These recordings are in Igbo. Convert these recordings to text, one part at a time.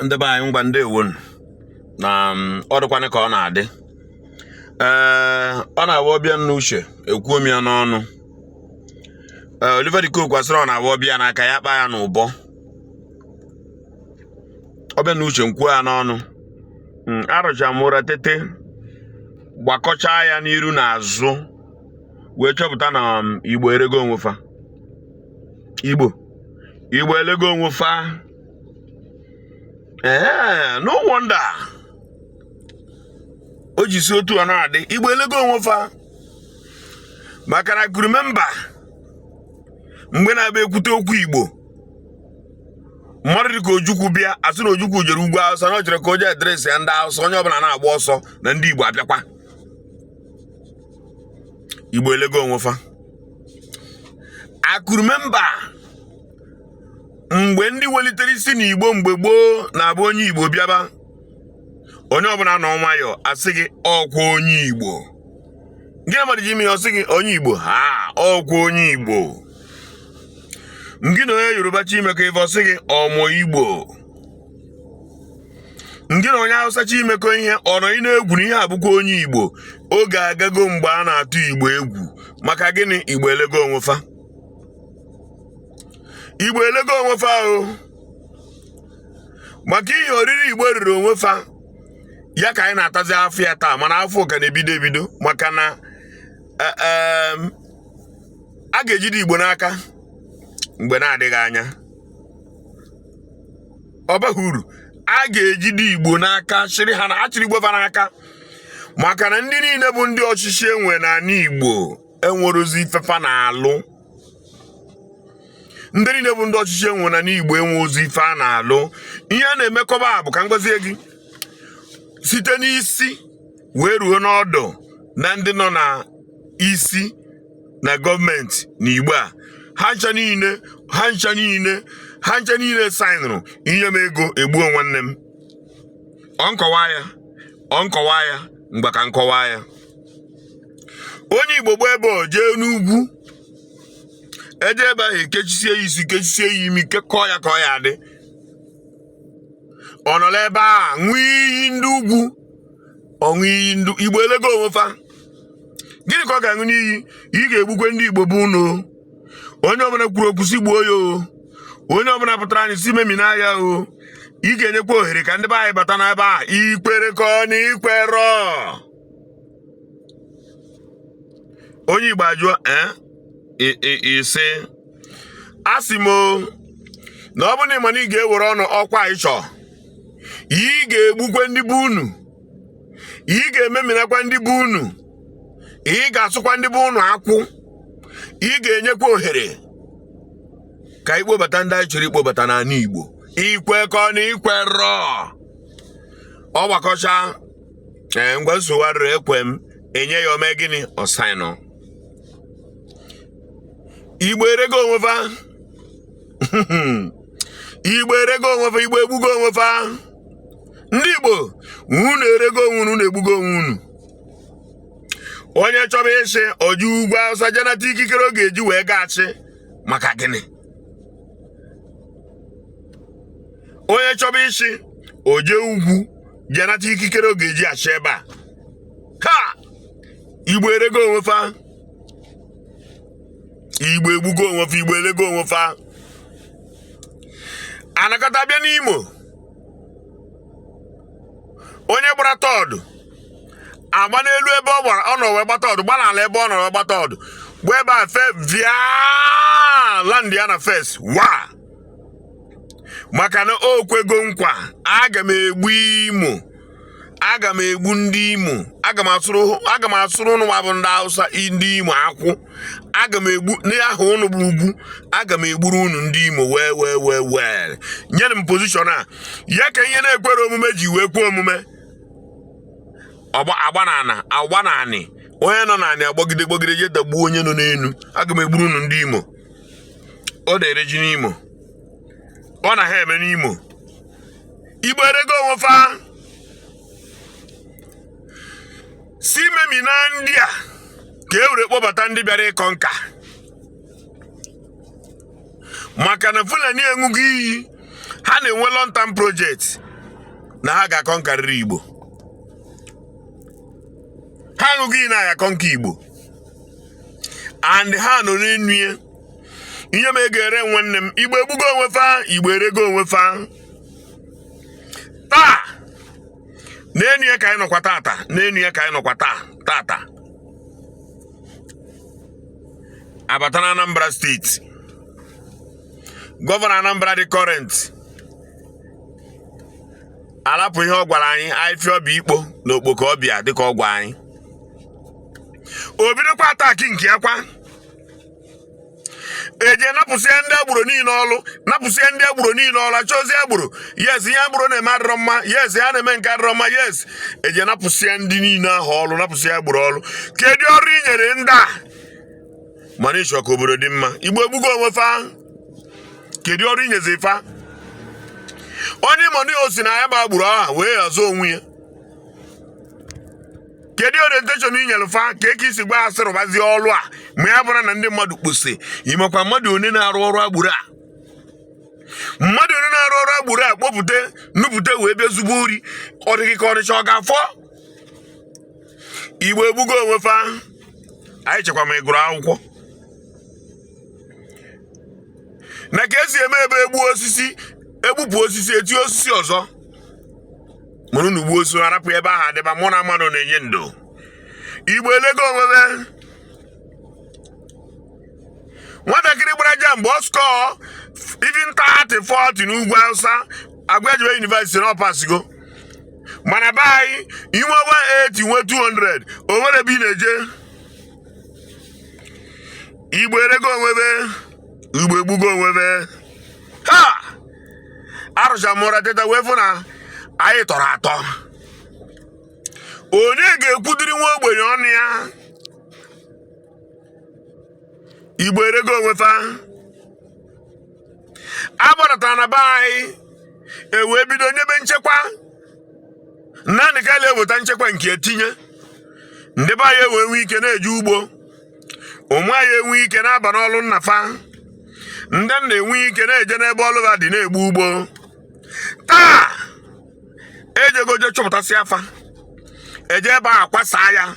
Ndị be anyị, ngwa, ndewonu. Na ọ dịkwanị ka ọ na-adị. Ee, ọ na-awụ ọbịa n'uche, ekwuo m ya n'ọnụ. Ee, Oliver De Coque sịrị ọ na-awụ ọbịa n'aka ya kpaa ya n'ụbọ. Ọbịa n'uche, m kwuo ya n'ọnụ. Arụcha m ụra tete, gbakọchaa ya n'iru na azụ, wee chọpụta na Igbo erego onwe fa. Igbo elego onwe fa. Ee, no wonder o ji si otu a na-adị. Igbo elego onwe fa, maka na remember mgbe na-abịa ekwute okwu Igbo, mmadụ dịka Ojukwu bịa, asị na Ojukwu jere ugwu Awụsa, na ọ chọrọ ka o jee address ya ndị Awụsa. Onye ọbụla na-agba ọsọ na ndị Igbo abịakwa. Igbo elego onwe fa. I could remember mgbe ndị welitere isi n'Igbo mgbe gboo na-abụ onye Igbo bịaba, onye ọbụla nọ nwayọọ, asị gị ọkwa onye Igbo. Gị mmadụ ji ime ihe, ọsị gị onye Igbo ha, ọkwa onye Igbo. Ngị na onye Yoruba chi imekọ ife, ọsị gị ọmụ Igbo. Ngị na onye Hausa chi imekọ ihe, ọ nọ ị na-egwu na ihe abụkwa onye Igbo. Oge agago mgbe a na-atụ Igbo egwu. Maka gịnị? Igbo elego onwe fa. Igbo elego onwe fa o, maka ihe oriri Igbo riri onwe fa ya ka anyị na-atazi afọ ya taa. Mana afọ ka na-ebido ebido, maka na a ga-ejide Igbo n'aka mgbe na-adịghị anya. Ọ baghị uru, a ga-ejide Igbo n'aka, chịrị ha na achịrị Igbo fa n'aka, maka na ndị niile bụ ndị ọchịchị enwe n'ala Igbo enwerozi ife fa na-alụ. Ndị niile bụ ndị ọchịchị enwe n'ala Igbo enwe ozi ife a na-alụ. Ihe a na-emekọba bụ ka m gwazie gị, site n'isi wee ruo n'ọdụ na ndị nọ na isi na gọọmenti na Igbo a, ha ncha niile, ha ncha niile, ha ncha niile signụrụ inye m ego egbuo nwanne m. Ọ nkọwa ya, ọ nkọwa ya mgbe ka nkọwa ya. Onye Igbo gba ebe o jee n'ugwu, eje ebe ahụ, ekechisie ya isi, kechisie ya imi, kekọọ ya ka ọ ya adị. Ọ nọrọ ebe a ṅụọ iyi ndị ugwu, ọṅụ iyi ndị Igbo elego onwe fa. Gịnị ka ọ ga-aṅụ n'iyi? Ị ga-egbukwe ndị Igbo bụ unu. Onye ọbụla kwuru okwu, si gbuo ya o. Onye ọbụla pụtara anyị, si memina ya o. Ị ga-enyekwa ohere ka ndị be anyị bata n'ebe a. Ikwere ka ọ na ikwere? Onye Igbo ajụọ, ee, isi asị m o, na ọ bụrụ na ị ma na ị ga-ewere ọnụ ọkwa ị chọọ, ị ga-egbukwe ndị bụ unu, ị ga-ememinakwa ndị bụ unu, ị ga-asụkwa ndị bụ unu akwụ, ị ga-enyekwa ohere ka ikpobata ndị anyị chọrọ ikpobata n'ala Igbo. Ikwekọ na ikwerọ? Ọ gbakọcha, ee, ngwa, nsogbu adịrọ, ekwe m. Enye ya, ome gịnị? Ọ signụ. Igbo erego onwe fa. Igbo erego onwe fa. Igbo egbugo onwe fa. Ndị Igbo, unu erego onwe unu, unu egbugo onwe unu. Onye chọba ịchị oji ugwu Awụsa jenata ikikere ọ ga-eji wee gaghachi. Maka gịnị? Onye chọba ịchị oje ugwu jenata ikikere ọ ga-eji achị ebe a. Ha, Igbo erego onwe fa. Igbo egbugo onwe fa. Igbo elego onwe fa. Anakọta bịa n'Imo, onye gbara third agba n'elu ebe ọ gbara, ọ nọ wee gbata third, gba n'ala ebe ọ nọ wee gbata third, gba ebe a fe via land ya na first wa, maka na o kwego nkwa, aga m egbu Imo, aga m egbu ndị Imo, aga m asụrụ ụnụ nwa bụ ndị Hausa, ndị Imo akwụ, aga m egbu n'aha ụnụ bụ ugwu, aga m egburu unu ndị Imo, wee wee wee wee nyere m position a. Ya ka ihe na-ekwere omume ji wee kwe omume. Agba na agba na anị, onye nọ n'anị agbagide gbagide je dagbuo onye nọ n'elu. Aga m egburu unu ndị Imo. Ọ na-ere ji n'Imo, ọ na ha eme n'Imo. Igbo erego onwe fa, si memina ndị a ka e were kpọbata ndị bịara ịkọ nka, maka na Fulani enwugo iyi. Ha na-enwe long term project na ha ga-aconquerịrị Igbo. Ha aṅụgo iyi na ya conquer Igbo, and ha nọ n'enu ya. Ihe m ego ere nwanne m, Igbo egbugo onwe fa, Igbo erego onwe fa. Taa n'enu ya ka anyị nọkwa tata, n'enu ya ka anyị nọkwa taa tata. Abata na Anambra State, Governor Anambra dị current alapụ ihe ọ gwara anyị, ahịfịa ọbịa ikpo na okpoko ọbịa dịka ọ gwa anyị. O bidokwa attack nke ya kwa, eje napụsịa ndị agboro niile ọlụ, napụsịa ndị agboro niile ọlụ, achọzi agboro. Yes, ihe agboro na-eme adịrọ mma. Yes, ha na-eme nke adịrọ mma. Yes, eje napụsịa ndị niile ahụ ọlụ, napụsịa agboro ọlụ. Kedu ọrụ i nyere ndị a? Mana ịchọ ka obodo dị mma, Igbo egbugo onwe fa. Kedu ọrụ inyezi fa? Onye mọni o si na ya bụ agboro ahụ wee azụ onwe ya, kedu orientation i nyere fa? Ka eke isi gwa asị rụbazie ọrụ a, ma ya bụrụ na ndị mmadụ kposi ịmakwa mmadụ one na-arụ ọrụ agboro a, mmadụ one na-arụ ọrụ agboro a kpọpụta nupụta wee bịa zugbo ori. Ọ dịghị ka Ọnịcha ọ ga-afọ. Igbo egbugo onwe fa. Anyị chekwa ma ị gụrụ akwụkwọ na ka esi eme ebe egbuo osisi, egbupụ osisi, etinye osisi ọzọ. Mụrụ na ugbo osisi arapụ ebe ahụ adịba mụ na amanụ na-enye ndo. Igbo elego onwebe. Nwatakịrị gbara JAMB, ọ score even 30 40 n'ugwu Awụsa, agwa ejebe university na ọ passigo. Mana be anyị, inwe 180, nwe 200, o nwere ebe ị na-eje. Igbo erego onwebe, Igbo egbugo onwebe. Ha arụcha m ụra teta wee fụ na anyị tọrọ atọ. Onye ga-ekwudiri nwa ogbenye ọnụ ya? Igbo erego onwe fa. Agbadatara na be anyị, e wee bido nyebe nchekwa. Naanị ka eweta nchekwa nke etinye ndị be anyị ewee nwee ike na-eje ugbo, ụmụ anyị enwe ike na-aba n'ọlụ nna fa, ndị nna enwe ike na-eje n'ebe ọlụ ha dị na-egbu ugbo. Taa ejegoje chọpụtasị afa, eje ebe a kwasaa ya.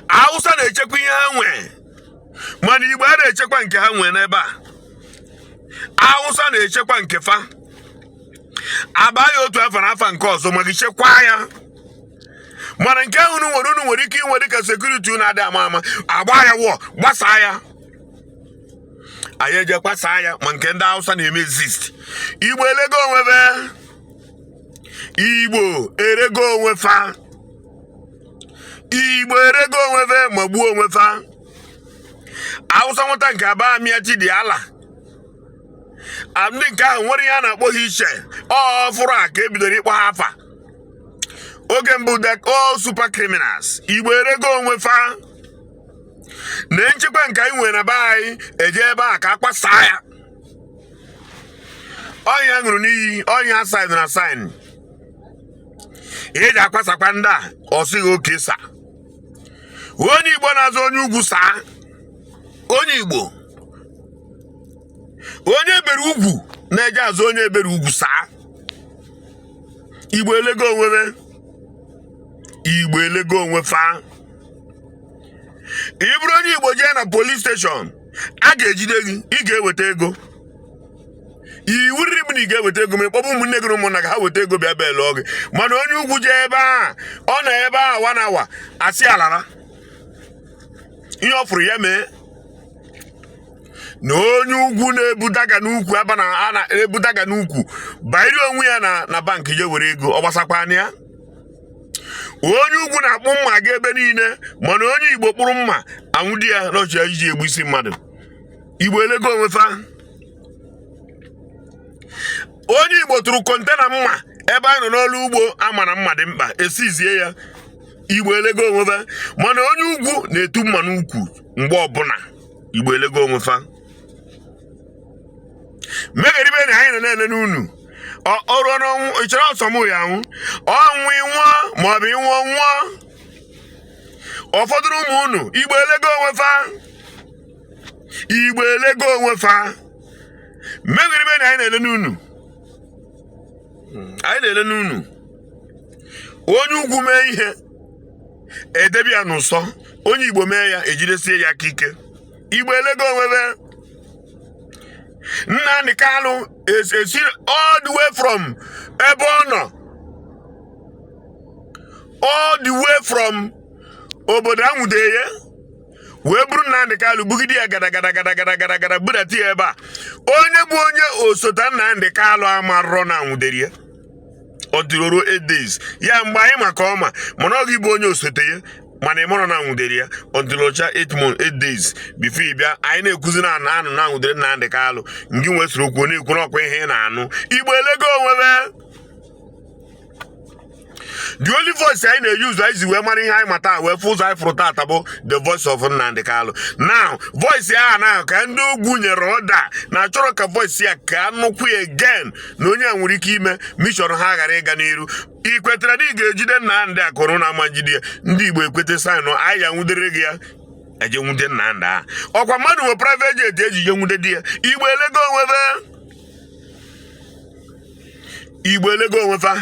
Awụsa na-echekwa ihe ha nwee, mana Igbo a na-echekwa nke ha nwee n'ebe a. Awụsa na-echekwa nke fa, aba ya otu afa na afa nke ọzọ maka ichekwaa ya. Mana nke ahụ unu nwere, unu nwere ike inwe dịka security unu adị ama ama, agba ya wụọ gbasaa ya. Anyị eje kwasaa ya, ma nke ndị Awụsa na-eme exist. Igbo elego onwebe, Igbo erego onwe fa, Igbo erego onwebe ma gbuo onwe fa. Awụsa nweta nke aba Miyetti dị ala, ndị nke ahụ nwere ihe a na-akpọ ha iche. Ọ fụrụ a ka ebidoro ịkpọ ha afa. Oge mbụ, they all super criminals. Igbo erego onwe fa. Na nchekwa nke anyị nwere na be anyị, eje ebe a ka a kpasaa ya. Ọnya ṅụrụ n'iyi, ọnya sign na sign ihe eji akwasakwa ndị a. Ọ sịghị oke sa onye Igbo na-azụ onye ugwu saa onye Igbo, onye ebere ugwu na-eje azụ onye ebere ugwu saa. Igbo elego onwebe, Igbo elego onwe fa. Ị bụrụ onye Igbo jee na police station, a ga-ejide gị, ị ga-eweta ego. Iwu riri bụ na ị ga-eweta ego, ma ị kpọba ụmụnne gị na ụmụnna gị, ha weta ego bịa bail gị. Mana onye ugwu jee ebe a, ọ nọ ebe a one hour, asị alara. Ihe ọ fụrụ ya mee na onye ugwu na-ebu dagger n'ukwu aba na a na-ebu dagger n'ukwu banyere onwe ya na bank je were ego. Ọ gbasakwana ya. Onye ugwu na-akpụ mma ga ebe niile, mana onye Igbo kpụrụ mma, anwụdi ya n'oche iji egbu isi mmadụ. Igbo elego onwe fa. Onye Igbo tụrụ container mma ebe anyị nọ n'ọrụ ugbo, ama na mma dị mkpa, esizie ya. Igbo elego onwe fa. Mana onye ugwu na-etu mma n'ukwu mgbe ọbụla. Igbo elego onwe fa. Megeribe na anyị nọ na-ele n'unu ọrụ n'ọnwụ. Ị chọrọ ọsọ m ya anwụ ọnwụ, ịnwụọ maọbụ ịnwụọ nwụọ ụfọdụ ụmụ unu. Igbo elego onwe fa, Igbo elego onwe fa. Megeribe na anyị na-ele n'unu. Anyị na-ele n'unu. Onye ugwu mee ihe, edebe ya n'ụsọ. Onye Igbo mee ya, ejidesie ya aka ike. Igbo elego onwe be. Nnamdi Kanu esi all the way from ebe ọ nọ, all the way from obodo anwụde ya, wee buru Nnamdi Kanu bugide ya gada gada gada gada gada gada, budata ya ebe a. Onye bụ onye osote Nnamdi Kanu amarọ na anwụdere ya until o ruo 8 days ya. Mgbe anyị maka ọma, mana ọ gị bụ onye osote ya, mana ị marọ na anwụdere ya until ọcha 8 months, 8 days before ị bịa. Anyị na-ekwuzi na anụ na anwụdere Nnamdi Kanu, ngị nwesịrị okwu na-ekwu n'ọkwa ihe ị na-anụ. Igbo elego onwe be. The only voice anyị na-eyuzu, anyị ji wee mara ihe anyị mata, wee fụ ụzọ anyị fụrụ tata, bụ the voice of Nnamdi Kanu. Now voice ya na ka ndị ugwu nyere order na achọrọ ka voice ya ka anụkwu ya again, na onye a nwere ike ime mission ha ghara ịga n'iru. Ị kwetara na ị ga-ejide Nnamdi akụrụ na ama njide ya? Ndị Igbo ekwete, sign anyị ya nwudere gị ya, eje nwude Nnamdi ahụ. Ọkwa mmadụ nwe private jet eji je nwude di ya. Igbo elego onwe be. Igbo elego onwe fa.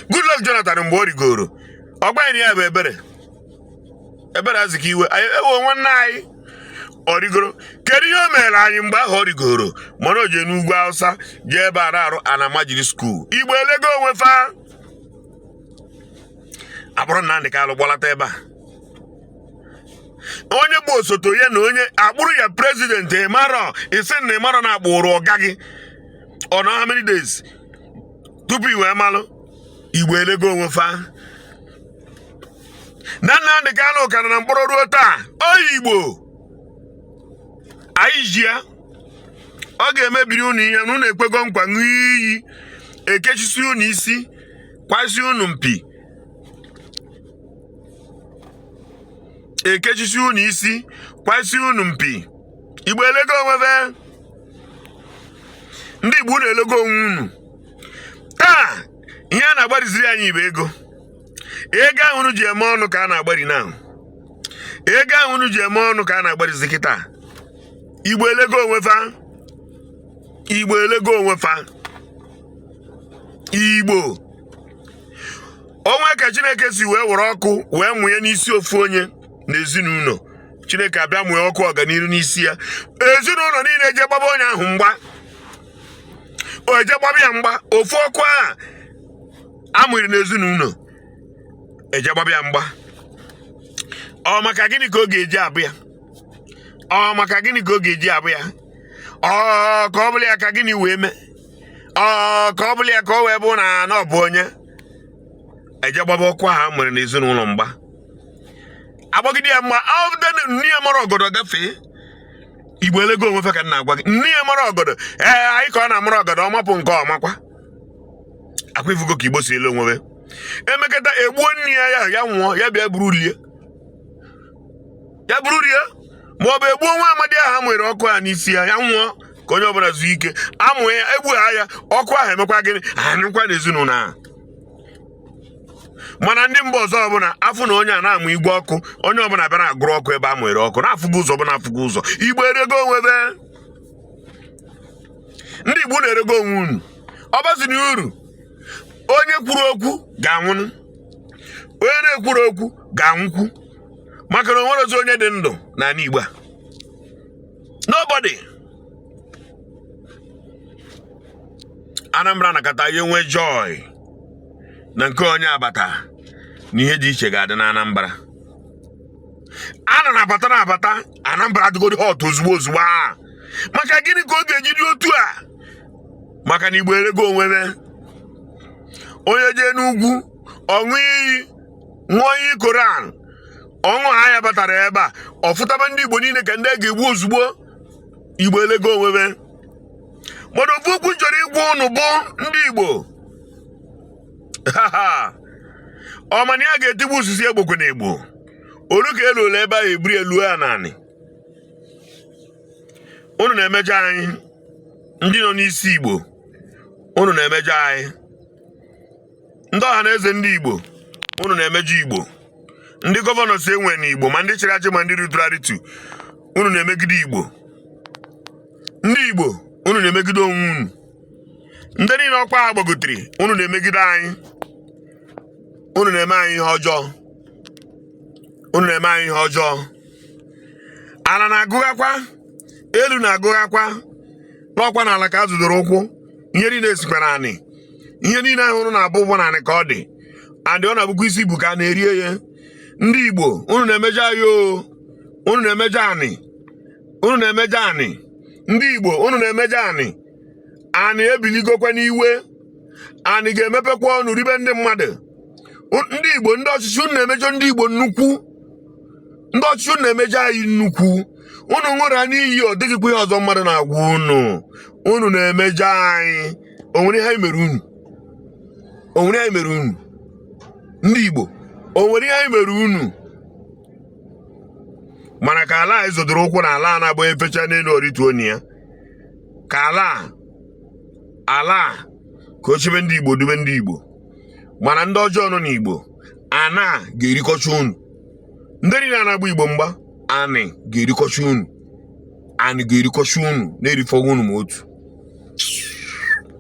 Goodluck Jonathan, mgbe ọ rigoro, ọgba ya bụ ebere ebere Azikiwe ewo nwanne anyị. Ọ rigoro, kedu ihe o mere anyị mgbe ahụ ọ rigoro? Mana o jee n'ugwu Hausa, jee ebe a na-arụ almajiri school. Igbo elego onwe fa. Akpọrọ Nnamdi Kanu gbalata ebe a. Onye bụ osote ya na onye akpụrụ ya president, ịmarọ isi na ịmarọ na akpụrụ ọga gị ọ nọ how many days tupu i wee malụ? Igbo elego onwe fa. Na Nnamdi Kanu ka nọ na mkpọrọ ruo taa. Oyi Igbo anyị ji ya, ọ ga-emebiri unu ihe na unu ekwego nkwa, ṅụọ iyi, ekechisi unu isi, kwasi unu mpi, ekechisi unu isi, kwasi unu mpi. Igbo elego onwe be. Ndị Igbo, unu elego onwe unu. Taa ihe a na-agbariziri anyị bụ ego. Ego ahụ unu ji eme ọnụ ka a na-agbari na ego ahụ unu ji eme ọnụ ka a na-agbarizi kịta. Igbo elego onwe fa. Igbo elego onwe fa. Igbo onwe ka Chineke si wee were ọkụ wee mụnye n'isi ofu onye n'ezinụlọ. Chineke abịa mụnye ọkụ ọganihu n'isi ya, ezinụlọ niile eje gbaba onye ahụ mgba, o eje gbaba ya mgba. Ofu ọkụ a amụrụ n'ezinụlọ, eje gbaba ya mgba. Ọ maka gịnị ka ọ ga-eji abụ ya? Ọ maka gịnị ka ọ ga-eji abụ ya? Ọ ka ọ bụla ya ka gịnị wee mee? Ọ ka ọ bụla ya ka ọ wee bụ na ọ bụ onye eje gbaba ọkụ ahụ a mụrụ n'ezinụlọ mgba, agbagide ya mgba. Nne ya mara ọgọdọ gafee. Igbo elego onwe fe ka m na-agwa gị. Nne ya mara ọgọdọ, ee, anyị ka ọ na-amara ọgọdọ, ọ mapụ nke ọmakwa akwa. Ifugo ka Igbo si ele onwe. Emekata egbuo nne ya, ya ya nwụọ, ya bịa buru lie, ya buru rie, ma ọ bụ egbuo nwa amadi ahụ a nwere ọkụ a n'isi ya, ya nwụọ ka onye ọbụla zuo ike. Amụ ya, egbu ha ya, ọkụ ahụ emekwa gịnị? Anyụkwa n'ezinụlọ ahụ. Mana ndị mba ọzọ ọbụla afụ na onye a na-amụ igwe ọkụ, onye ọbụla bịara agụrụ ọkụ ebe a mụnyere ọkụ na-afụgo ụzọ bụ na-afụgo ụzọ. Igbo erego onwe be. Ndị Igbo na-erego onwe unu. Ọ bazina uru. Onye kwuru okwu ga-anwụnụ, onye na-ekwuru okwu ga-anwụkwu, maka na o nwere ozi onye dị ndụ n'ala Igbo a. Nobody. Anambra nakọta ihe nwee joy na nke onye abata na ihe dị iche ga-adị na Anambra. A na na-abata na-abata Anambra adịgodi hot ozugbo ozugbo a. Maka gịnị ka ọ ga-eji dị otu a? Maka na Igbo erego onwe be. Onye jee n'ugwu ọṅụ iyi, ṅụọ iyi Koran, ọṅụ ha ya batara ebe a, ọ fụtaba ndị Igbo niile ka ndị a ga-egbu ozugbo. Igbo elego onwe be. Mana ofu okwu m chọrọ ịgwa ụnụ bụ ndị Igbo, ọ mana ya ga-etigbu osisi egbokwe na egbo olu ka elu ole ebe ahụ eburu elu ya naanị. Unu na-emejọ anyị, ndị nọ n'isi Igbo. Unu na-emejọ anyị, ndị ọha na eze ndị Igbo. Unu na-emejọ Igbo. Ndị governor si enwe n'Igbo, ma ndị chịrị achị, ma ndị ritụrụ arịtụ, unu na-emegide Igbo. Ndị Igbo, Unu na-emegide onwe unu. Ndị niile ọkwa ha gbagotere, unu na-emegide anyị. Unu na-eme anyị ihe ọjọọ. Unu na-eme anyị ihe ọjọọ. Ala na-agụghakwa, elu na-agụghakwa, n'ọkwa n'ala ka a zụdoro ụkwụ. Ihe niile esikwa n'anị. Ihe niile ahụ unu na-abụ ụgbọ n'anị ka ọ dị. Andị ọ na-abụkwa isi ibu ka a na-erie ya. Ndị Igbo, unu na-emejọ anyị o. Unu na-emejọ anị. Unu na-emejọ anị. Ndị Igbo, unu na-emejọ anị. Anị ebiligokwa n'iwe. Anị ga-emepekwa ọnụ ribe ndị mmadụ. Ndị Igbo, ndị ọchịchị, unu na-emejọ ndị Igbo nnukwu. Ndị ọchịchị, unu na-emejọ anyị nnukwu. Unu ṅụrụ n'iyi, ọ dịghịkwa ihe ọzọ mmadụ na-agwa unu. Unu na-emejọ anyị. O nwere ihe anyị mere unu? O nwere ihe anyị mere unu? Ndị Igbo, o nwere ihe anyị mere unu? Mana ka ala anyị zọdoro ụkwụ na ala a na-abụ efecha n'elu orituo na ya, ka ala a ala a ka o chebe ndị Igbo, dube ndị Igbo. Mana ndị ọjọọ nọ n'Igbo, ana ga-erikọcha unu. Ndị niile na-agba Igbo mgba, anị ga-erikọcha unu. Anị ga-erikọcha unu, na-erifọghị unu ma otu.